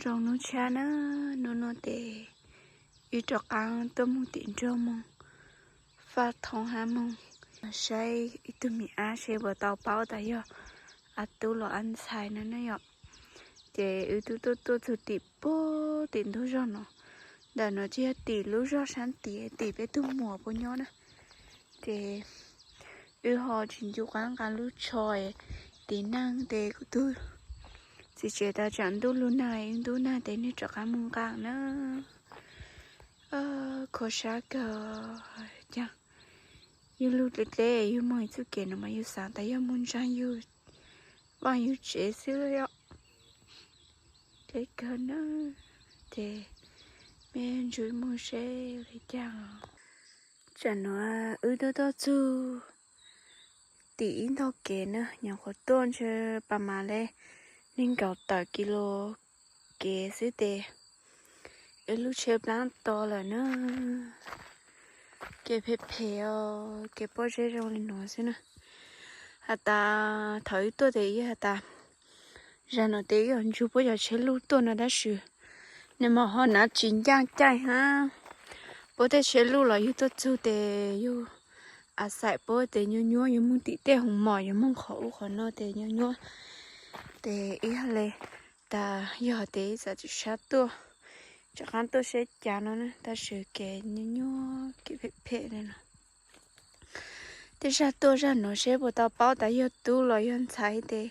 Zoo noob tshab na, hnub no ces wb rov qab tuaj mus tim nroog Moog Faj Thoob hab Moog saib ib tug me ab seb puas tau paub tas yog ab tub los ab ntxhais no na yom. Ces wb twb tuaj tuaj txug tim puag tim ntug zog no, ntawm no ces yog tim lub zog sab tim, tim peb tug muam puas nyob na. Ces wb ho tsis ncu qab nqa lub tsho tiv neej ces kuv tug txiv tsev tas tsam ntuj lug nag wb ntub nag ces nwg rov qab moog nqa na. Kho sab kawg. Caag yug lug dleb dleb yug moog txuj kev no mas yug xaav tas yog moog ntsaag yug vaaj yug tsev xwb yom. Dleb kawg na. Ces mej ntsib moog seb le caag. Tsam nuav wb twb tuaj txug tim ib ntog kev na, nyuam qhuav tuaj ntshe pas mas le neeg nkaum tawm kis lus kev xwb tes wb lub tsheb plaab to lawm na. Kev phem phem os, kev pob zeb zoo li nuav xwb na. Has tas thaum wb tuaj tes yog has tas zag no tes wb yuav ntsug puab cov tsheb luj tuaj no tab sis nwg mas ho nav tsis ncaaj caij hab. Puab tej tsheb luj los yug tuaj txug tes yug a xaim puab tes nyuaj nyuab, yug moog tim tej hoov mom, yug moog qhov ub qhov no tes nyuaj nyuab. Tes ib yog le tas yog tes ib txhia tsi sab tuaj, rov qaab tuaj seb cav no na, tab sis kev nyuaj nyuab kev phem phem le no. Tej zag tuaj zag nuav seb puas tau paub tas yog tub los yog ntxhais tes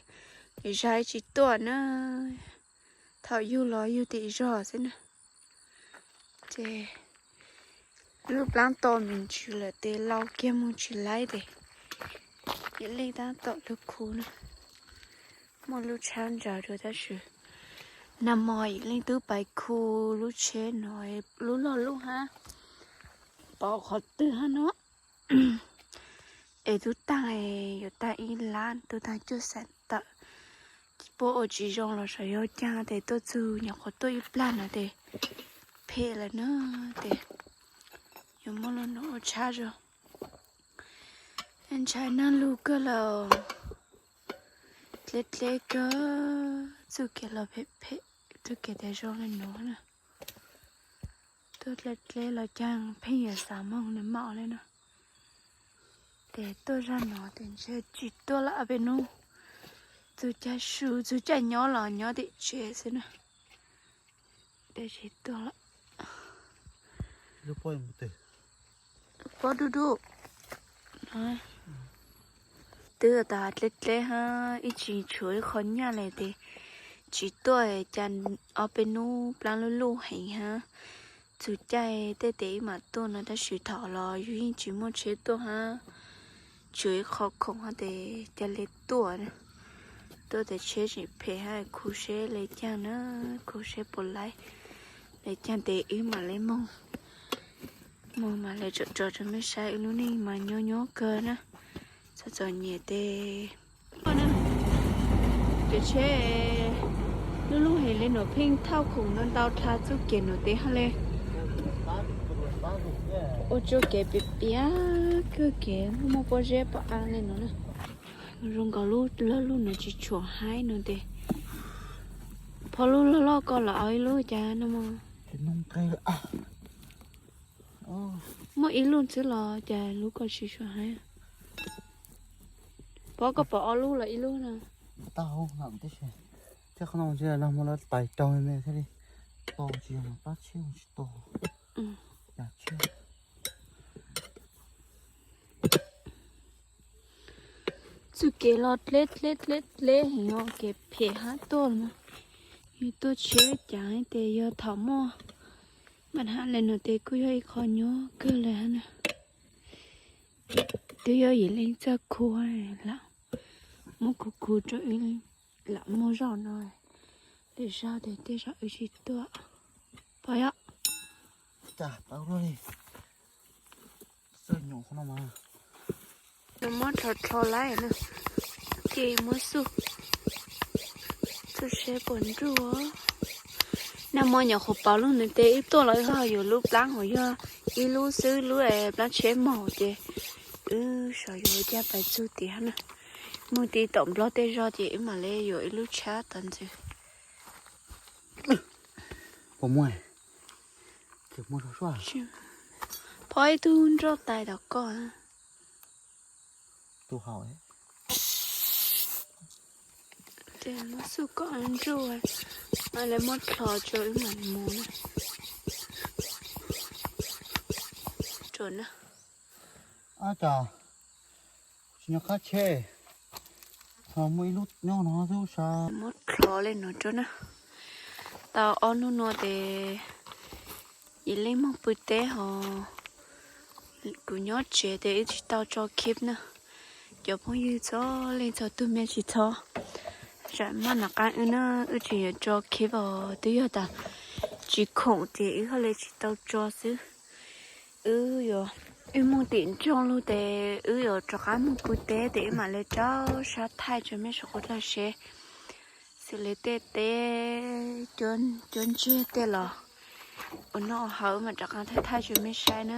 zag tsis tuaj na. Thaum yug los yug tim zog xwb na. Ces lub plaab to me ntsis lawm tes lau kiag moog tsis laib tes yim leej tab tom lug khu na. Muaj lub tshab ntsaws dua tab sis nag mo yim leej tub pais khu lub tsheb no, lub loj lub hab, pov qhov twg hab no. Es tub taag yuav taag ib lab, tub taag cuaj xeem tawm. Puab ua tsis zoo los sav yog caag tes tuaj txug nyuam qhuav tuaj ib plag no tes phem lawm na, tes yuav muaj lub nuav ua tshab zog. Ntshai naag lug kawg lawm. Dleb dleb kawg, txuj kev los phem phem, txuj kev tes zoo le nuav na. Tuaj dleb dleb los caag pheej yuav xaav moog le maum le no. Tes tuaj zag no tes ntshe tsis tuaj lawm, ob peb nub txug caij su txug caij nyob los nyob tim tsev xwb na. Tes tsis tuaj lawm. Pob dub dub. Twb tas dleb dleb hab ib tsis tshuav ib qho nyaj le tes tsis tuaj, cas ob peb nub plaab lub luj heev hab. Txug caij tej tes wb mam tuaj no tab sis thaum los yug yeej tsis muaj tsheb tuaj hab, tshuav ib qho khoom hab tes ca le tuaj. Tuaj tes tsheb tseem phem hab, khu seb le caag na, khu seb puas laib. Le caag tes wb mam le moog, moog mam le tsom tsom rua mej saib. Wb lub neej mas nyuaj nyuaj kawg na, txom txom nyem tes. Cov tsheb lub luj heev le nuav pheej thauj khoom ntau ntau dlha txuj kev nuav tes hab le. Ua txuj kev piam piam kawg, kev muaj muaj pob zeb pov aav le nuav na. Zoo nkaus lub loj lub nuav tsis tshua haib no tes. Phoj lub loj loj ko los ua ib lub cas no mog. Muaj ib lub xwb los cas lub ko tsis tshua haib. Pov koj pov ob lub los ib lub na. Thiab qhov no tsis los mus lawv tais raug me thiaj li to, tsis yog mas pab tshiab tsis to. Cas tshiab. Txuj kev los dleb dleb dleb dleb heev os, kev phem hab tuaj los mas yog tuaj tshiab cas tes yog thaum muaj npaj hab le no tes kuj yog ib qho nyuaj kawg le hab na. Twb yog yim leej txawj khu lam muab khu khu rau wb lam muaj zog no, lwm zog tes tej zaum wb tsis tuaj. Pom yom. Nws muab rho rho laib na, ces muab xub txuj seb puas nruj. Nag hmo nyuam qhuav pauv lub nws tes wb tuaj los wb ho yuav lub plaab hauv yog ib lub xwb, lub plaab tsheb maum ces wb xyov yuav ua caj pais txug tiag na. Moog ti tom Nplog tej zog ces wb mam le yuav ib lub tshab tom ntxwv. Puas muaj? Tsis muaj rau suab. Phob ib tug nroj tais tom koj. Tus hau. Ces muab xub kom nruj, lawv muab dlhos tso wb mam mus na. Rau na. Ab, cas tsis nyob qab tsheb, ho muaj ib lub nyob no xwb sas. Muab dlhos li no rau na. Tau ob hnub no ces Yim Leej moog pw teb ho kuv nyob tsev ces wb tsis tau tso clip na. Cov phooj ywg txhua leej txhua tug mej tsis txhob zam maj nov qab wb na, wb tsis yuav tso clip os, twb yog tas tsis khoom ces wb haj li tsis tau tso xwb. Wb yuav, wb moog tim nroog lug tes wb yuav rov qab moog pw teb tes wb mam li rau sab thaij rua mej suav dlawg saib xws li tej teb cuab ntseg tej los ua noj ua haus wb mam rov qab thaij thaij rua mej saib na.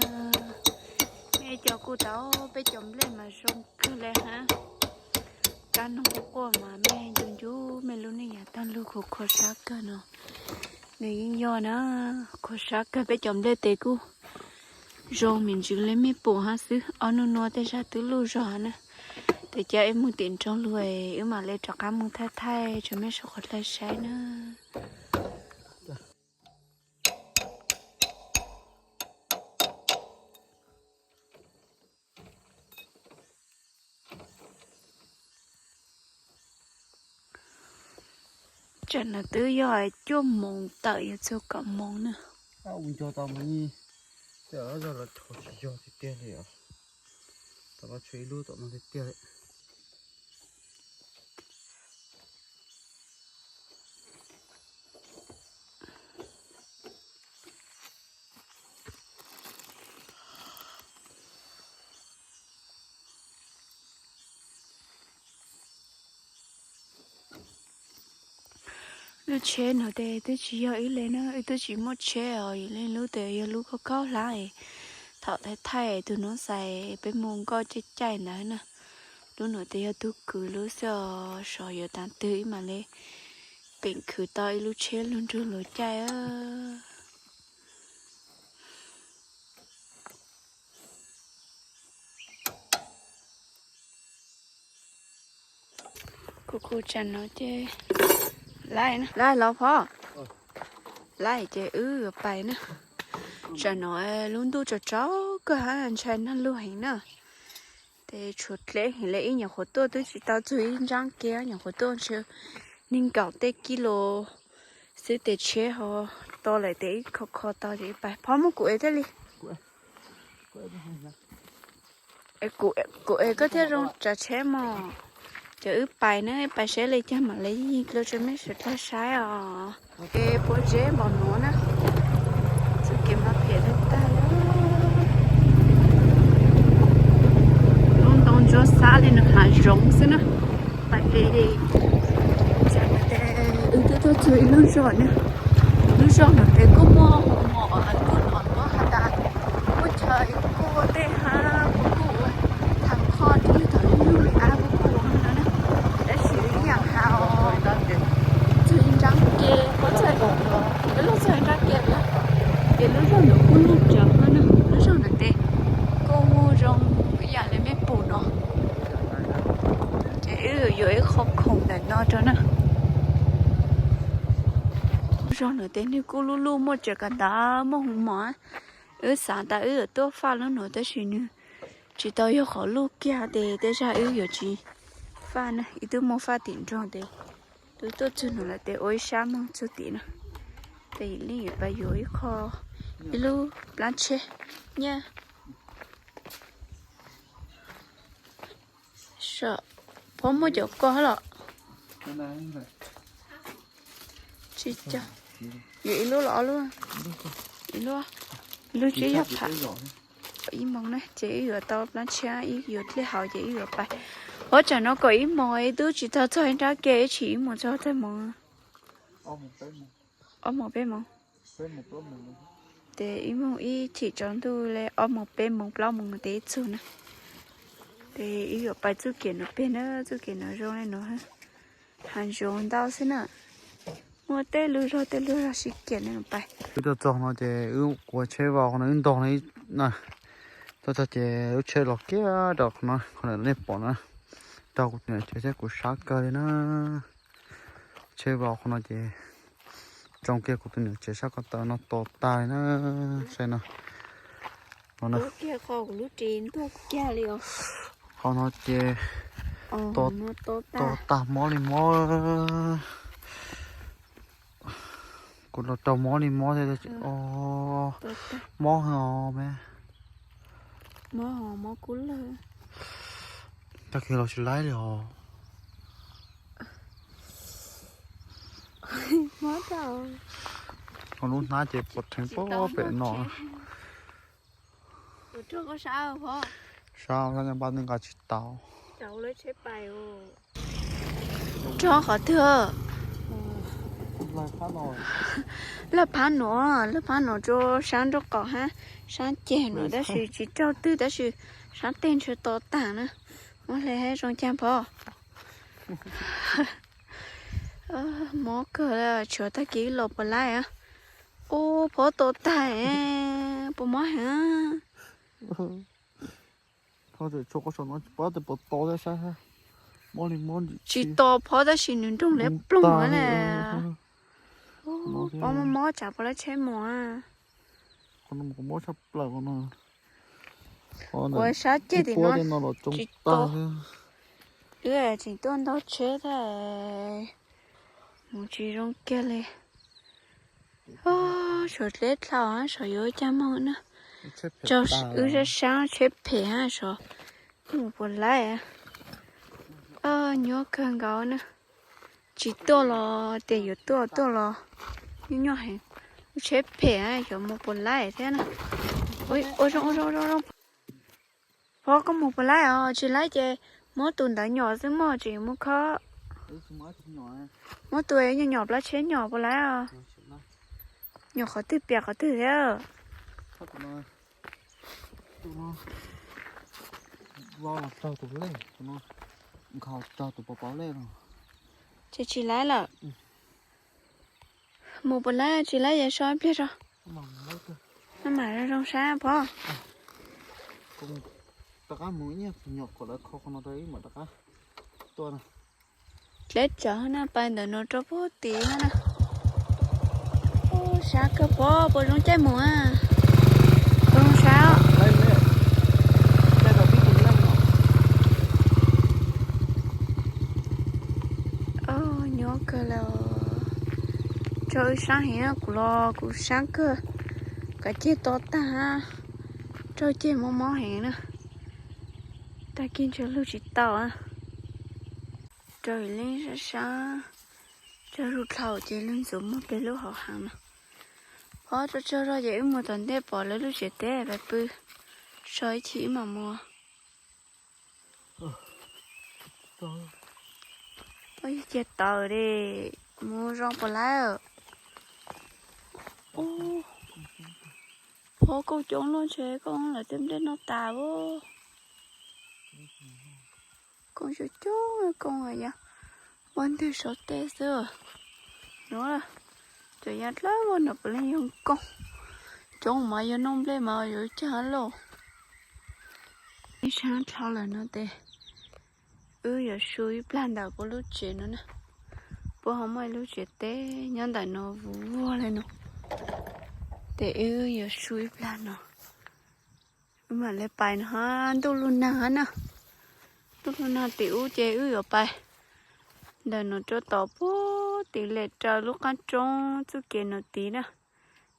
Mej cov kuj tau, peb cov nplej mas zoo kawg le hab. Kab noog quaj quaj mas mej ncu ncu mej lub neej yav taag lug khuv khuv sab kawg no. Nws yeej yog na, khuv sab kawg, peb cov nplej tes kuj zoo me ntsis le mej pum hab xwb, ob nub nuav tej zag twb luj zog na. Tes ca wb moog tim nroog lug wb mam le rov qab moog thaij thaij rua mej suav dlawg saib na. Tsam no twb yog cuaj moos tawm yuav txug kaum moos na. Ua nco tau mas, tej zaum los rho tsis yog tiag tiag li os. Tom no tshuav ib lub tom no tiag tiag li. Lub tsheb no tes twb tsis yog wb le na, wb twb tsis muaj tsheb os, yog le lub tes yog lub khaub khaub hlab. Thaum thaij thaij tug nuav xais peb mus nkoj caij caij ntawd na. Lub nuav tes yog tug kwv lub xwb os, sov yuav taag twg wb mam le peem khwv tau ib lub tsheb lug nrug luas caij. Kuv kuv tsam no ces laij los phob, laij ces wb yuav pais na. Tsam no lub ntuj tsaus tsaus kawg hab ntshai nag lug heev na. Tes tshuav dleb heev le, ib nyuam qhuav tuaj twb tsis tau txug ib nraab ke, nyuam qhuav tuaj ntshe neeg nkaum tej kis lus xwb tes tsheb ho to lawm tes wb kho kho tau ces wb pais. Phob muab kuv ev thiaj li. Kuv ev koj thiaj zoo tsav tsheb mog. Ces wb pais na, wb pais saib le caag mam le yig dlua rua mej suav dlawg saib os. Es puab zeb npaum nuav na, txuj kev mas phem tag tag. Lub ntoo ntsuab xab li nws hav zoov xwb na. Pais, wb twb tuaj txug ib lub zog na, lub zog no tes kuj muaj mos kuj nov nua has tas muaj chaw kuj tej hab kuj kuj ua thav qhoj rau thaum ub lub li ab kuj kuj ua no na. Tab sis ib yaam has txug ib nraab ke, peb lug txug ib nraab ke lawm, ces lub zog ntawd kuj luj rawv na, lub zog ntawd tes kuj zoo ib yaam li mej pum no. Ces wb yuav ib qho khoom ntawm no rau na. Lub zog ntawd tes nwg kuj luj luj muaj tsev kav ntawd muaj hoo mom. Wb xav tas wb yuav tuaj faj lub nuav tab sis nwg tsis tau yog qhov luj kiag tes tej zag wb yuav tsis faj na, wb twb muaj faj tim nroog tes twb tuaj txug nuav lawm tes ua ib sab moog txug tim na. Tes Yim Leej yuav pab yuav ib qho, ib lub plab tsheb nyaj. Phob muaj cov ko hab los? Tsis, yuav ib lub los ob lub? Ib lub, ib lub tsis yog pham. Ib moos na ces wb yuav tau plab tsheb, wb yuav dlej hauv ces wb yuav pais. Ua tsam no kaum ib moos wb twb tsis tau txog ib nrab ke, wb tseem mus txog txog moos, ob moos peb moos. Ces wb mus ib chim tsaus ntuj li ob moos peb moos plaub moos tes wb txug na. Ces wb yuav pais txuj kev no peg na, txuj kev no zoo li no, hav zoov ntau xwb na. Muaj tej lub zog tej lub zog sib kiag li no pais. Wb tuaj txog no ces wb kuav tsheb vau qhov no wb ntog no na. Tuaj txog ces lub tsheb los kiag rau qhov no, qhov nej pom na. Raug kuv tus niam tsev thiab kuv sab kawg li na. Tsheb vau qhov no ces tsoo kiag kuv tus niam tsev sab ko taw no to tag li na. Saib no. Qhov no ces to tag mob li mob. Kuv los raug mob li mob thiab. Mob heev me. Tag kis los tsis laib li os. Ua lub hnab ces puas rheev pob pem no. Sab npaj nqa tsis tau. Rov qhov twg? Laj phab nuav, laj phab nuav rua sab nraub qaum hab sab ceg nuav tab sis tsis raug twg tab sis sab teg ntshe to tag na. Muab hle hab zoo caag Phov. Mob kawg, tshuav tag kis los puas laib. Ub, Phov to tag, puas mob heev. Tsis to Phov tab sis nws nroog liab ploog le. Mob mob tsam puas laib tsheb mus. Ua sab ceg tim no tsis to. Wb tseem tuaj ntog tsheb thiab, mus tsis zoo kiag li. Saum dleb dlhau saum yuav ua caag moog na. Raug wb sab sab tsheb phem hab saum, mus puas laib. Nyuaj kawg nkaus na. Tsis tuaj los tias yuav tuaj, tuaj los nyuaj nyuaj heev. Lub tsheb phem xyov mus puas laib thiab na. Ua zoo ua zoo zoo. Phov, koj mus puas laib os? Tsis laib ces muab tus ntawd nyom xwb mog, tseem yuav mus khob. Muab tus nyom nyom plab tsheb nyom puas laib os? Nyom qhov twg piam qhov twg thiab? Ces tsis laib lawm. Mus puas laib? Tsis laib ces so ib pliag tso. Maj mam zoo zoo sab Phov. Dleb tsawv na, pais ntawm no rau puag tid na. Sab kawg Phov, puas zoo caij mus? Puas zoo sab? Nyuaj kawg li. Raug wb sab heev, kuv los kuv sab kawg, kav ceg to tag, raug ceg mob mob heev na. Tag kis ntshe lug tsis tau. Raug ib leeg sab sab, raug lug dlhau ces lug ntxuav muag peg lub hauv heev no. Phov, tsaug tsaug zog ces wb mus tom ntej pom lawv lub tsev teb pais pw, so ib chim wb mam mus. Cia tawm li, mus zoo puas laib. Phov, koj coob luaj ntshe koj lawv tej nplej noj tas. Koj coob coob koj yog ua ntwg saum tej xwb. Nuav, cov yaj dlawb no puav leej yog koj. Coob mas yog noj nplej mas yuav caag lauj. Ib sab dlhau lawm no tes wb yuav su ib plag ntawm puab lub tsev no na. Puab ho muaj ib lub tsev teb nyob ntawm no vuag vuag le no, tes wb yuav su ib plag no. Wb mam le pais no, ntuj lug nag na. Ntuj lug nag tim ub ces wb yuav pais ntawm no rua tom puag tim le raws lub qaab roob txuj kev no tid na,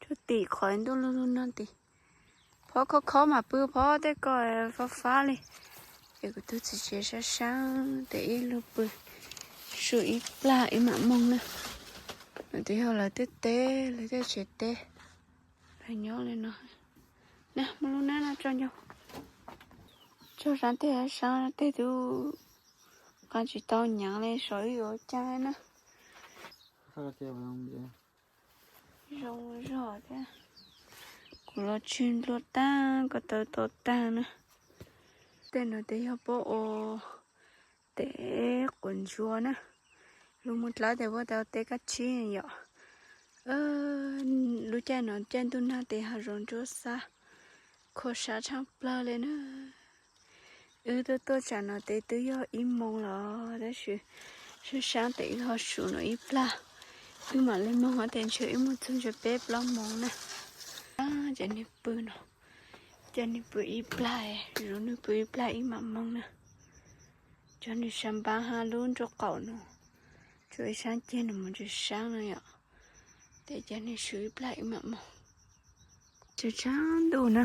rua tim qhov ntuj lug lug nag tid. Phov khob khob mas pw Phov, tej ko fab fab li. Ces kuv tug txiv tsev sab sab tes ib lug pw, su ib plag ib mam moog na. No tes yog lawv tej teb, lawv tej tsev teb, lawv nyob li no. Na, muaj lub nab no tso ncauj, tso sab tej, sab tej tub qab tsis tau nyaav li, saib wb yuav caag na. Zoo zog thiab. Kuv los tseg nplua taag, ko taw to taag na. Tej no tes yog puab ua tes quav ntsuab na. Lug mus dlawb tes vuab tau teb kab tsib yom. Lub caij no caij ntuj nag tes hav zoov ntsuab xab, kho sab tshaj plawg li na. Wb tuaj tuaj tsam no tes twb yog ib moos los tab sis sab sab tes wb ho su no ib plag, wb mam li moog tes ntshe wb mus txug ntshe peb plaub moos na. Cov nwg pw no, cov nwg pw ib plag, zuv nwg pw ib plag wb mam moog na. Cov nwg sab npaab hab lub nraub qaum no, tsuas ib sab ceg no mus ntsis sab no yom. Tes cov nwg su ib plag wb mam moog. Tsaus tsaus ntuj na,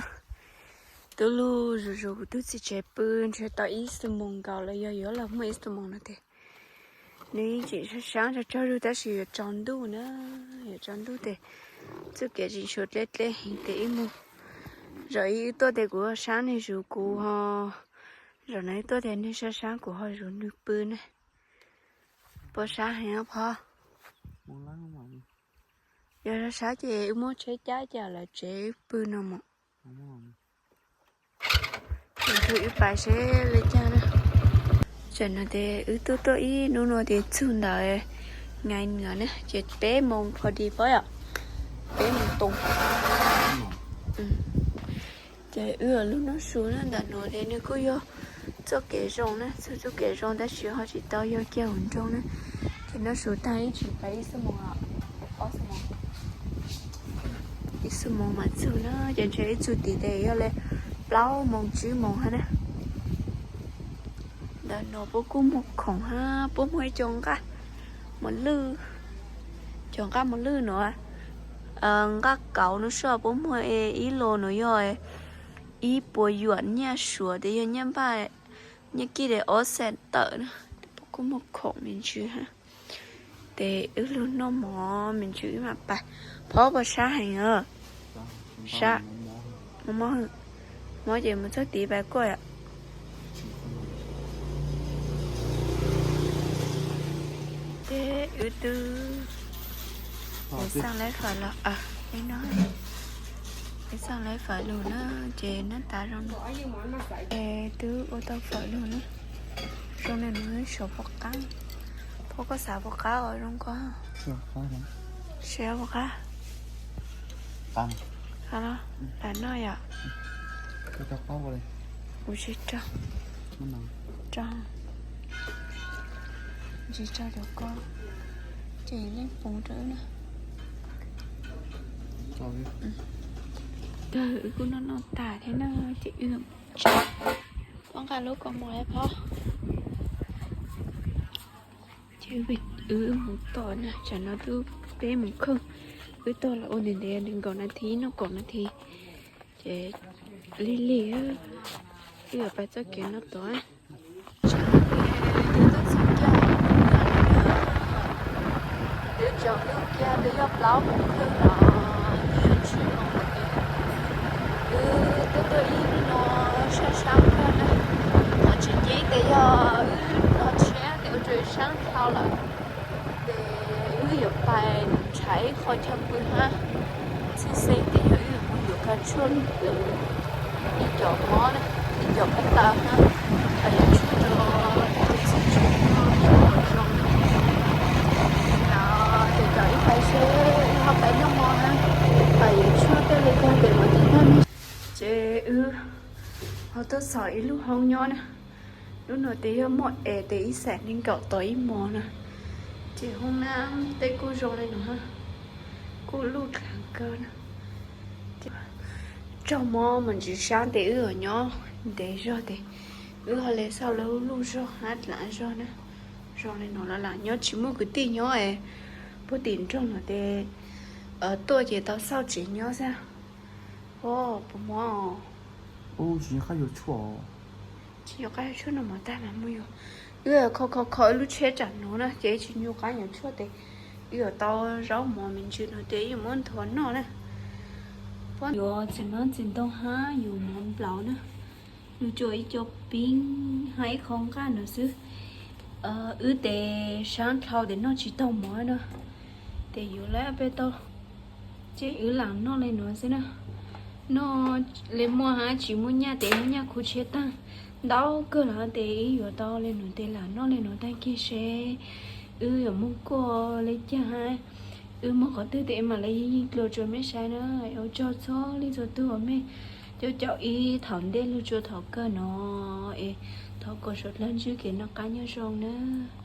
tub lug zuj zus kuv tug txiv tsev pw ntshe tau ib xuab moos nkaus los yog yuav luag muaj ib xuab moos no tes nws yeej tseem sab sab tsaus tsaus zug tab sis yuav tsaus ntuj na, yuav tsaus ntuj tes txuj kev tseem tshuav dleb dleb heev tes wb mus. Zaum ib wb tuaj tes kuv sab nwg zuv kuv ho, zaum no wb tuaj tes nwg sab sab kuv ho zuv nwg pw na. Puas sab heev os phov? Yog sab sab ces wb muab tsheb cab ces lawv tsev wb pw no mas. Ntshua wb pais seb le caag na. Tam no tes wb tuaj tuaj ib hnub no tes txug ntawd nkaus na ces peb moos phaus dis pob yom, peb moos too. Ces wb lug noj su na, ntawm no tes nwg kuj yog txoj kev zoo na, txug txoj kev zoo tab sis ho tsis tau yog kiag hauv nroog na. Ces noj su taag ib tsis pais ib xuab moos, ib xuab moos mas txug na, ces ntshe ib txug tid tes yog le plaub moos tsib moos hab na. Ntawm no puab kuj muag khoom hab puab muag ib co nqaj mos lwj, cov nqaj mos lwj no, nqaj kauv no soj puab muag ib lo no yog ib puas yuam nyaj Suav tes yog nyaj npaj, nyaj kij tes ob xees tawm na. Puab kuj muag khoom me ntsis hab. Tes wb lug noj mov me ntsis wb mam pais. Phov puas sab heev os? Sab, mob mob, mob ces mus txog tid pais kuaj yom. Ces wb twb, wb xaaj lawv fawm los, wb xaaj lawv fawm lug na, ces nab tas zoo no. Ces twb ua tau fawm lug na. Zoo le nuav, sau puas qab? Phov koj xav puas qab os zoo koj? Seb puas qab. Lam noj yom. Kuv tsis raug, tsis raug cov ko, ces leej pum rau wb na. Kawg wb kuj noj noj tag thiab na, ces wb tsa, pab nqa lub kaus mom lawm phov. Ces wb mus tom na, tsam no twb peb moos kheej, wb tog los ua ntev ntev nees nkaum nas this, nees nkaum nas this, ces lig lig, wb yuav pais txoj kev no tod. Twb tsaus ntuj kiag, twb yog plaub moos kheej los yog tsib moos, wb tuaj tuaj ib hnub no sab sab kawg na, qhov tseem ceeb tes yog wb los tshiab tes ua rau wb sab dhau lawm. Ces wb yuav pais nrhav ib qho chaw pw hab, txhij xeeb tes yog wb yuav mus yuav kab tshuaj lwm ib co mob, ib co kab taw hab, pais yuav tshuaj rau tus txiv tsev noj ib qho zoo. Ces kom wb pais seb wb ho pais noj mov hab, pais yuav tshuaj tej li kag tes mam li noj. Ces wb ho tuaj txog ib lub hoob nyob na. Lub no tes yog muaj es tes ib xees nees nkaum tau ib mos na. Ces hoob nab tej kuj zoo li no, kuj luj dlaag kawg na. Tsaug mob mas ntsis sab tes wb yuav nyob ntev zog tes wb ho le xauj lub luj zog hab dlav zog na. Zoo li no los lam nyob tsis muaj kwv tij nyob es puag tim nroog no tes tuaj ces tau xauj tsev nyob xwb. Puas mob? Tsis yuav qab yuav tshuaj no mov tag mas mus yuav. Wb kho kho kho wb lub tsheb tsam nuav na ces tsis nyuaj qab yuav tshuaj tes wb yuav tau zaub mov me ntsis no ces wb yuav muab nthuav noj na. Yuav txiv hmab txiv ntoo hab yuav mov nplaum na. Nws tsuas ib co peeb hab ib qho nqaj no xwb. Wb tes sab dhau tes noj tsis tau mov no, tes yuav lawm peb tau, ces wb lam noj li no xwb na. Noj li muaj hab tsis muaj nyaj tes muaj nyaj khuv tsheb taag ntau kawg los tes wb yuav tau li no tes lam noj li no taag kis seb Wb yuav mus kuaj li cas, wb mus qhov twg tes mam li yeej yeej dlua rua mej saib na. Ua tsaug txhua leej txhua tug uas mej caum caum ib thaum ntej lug rua thaum kawg no es thov kom suav dlawg ntsib kev noj qab nyob zoo nawb.